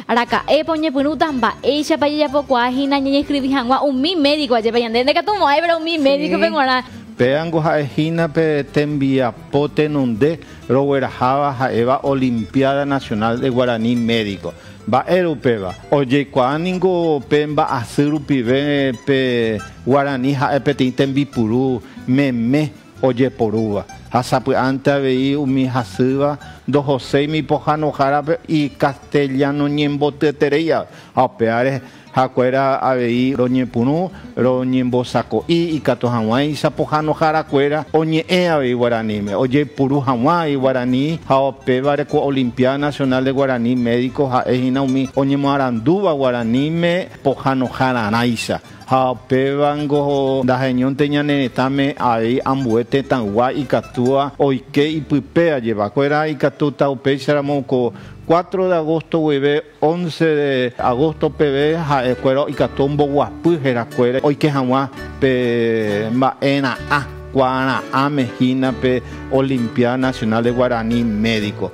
Araka'épa oñepyrũta, mba'éichapa jajapokuaa hína ñañeinscribi hag̃ua umi médico, ajépa ñande ndaikatumo'ãi pero umi médico-pe g̃uarã. Péango ha'ehína pe tembiapo tenonde rogueraháva ha'éva Olimpiada Nacional de Guarani Médico. Mba'ére upéva? Ojeikuaa ningo pe mba'asy rupive pe guarani ha'e peteĩ tembipuru meme ojeporúva. Ha sapy'ánte avei umi hasýva ndohoséimi pohãnohárape icastellano ñembotyeterei ha upévare Ha'ekuéra avei roñepyrũ roñembosako'i ikatu hag̃uáicha pohãnoharakuéra oñe'ẽ avei guaraníme, ojeipuru hag̃ua avei guarani ha upévare ko Olimpiada Nacional de Guarani Médico ha'e hína umi oñemoarandúva guaraníme pohãnohararãicha. Ha upévango ndaheñónte ñane retãme avei ambue tetãygua ikatúva oike ipype ajevakuéra ikatúta upéicharamo ko 4 de agosto guive 11 de agosto peve ha'ekuéra ikatu omboguapy herakuéra oike hag̃ua pe mba'era'ã kuaara'ãme hína pe Olimpiada Nacional de Guarani Médico.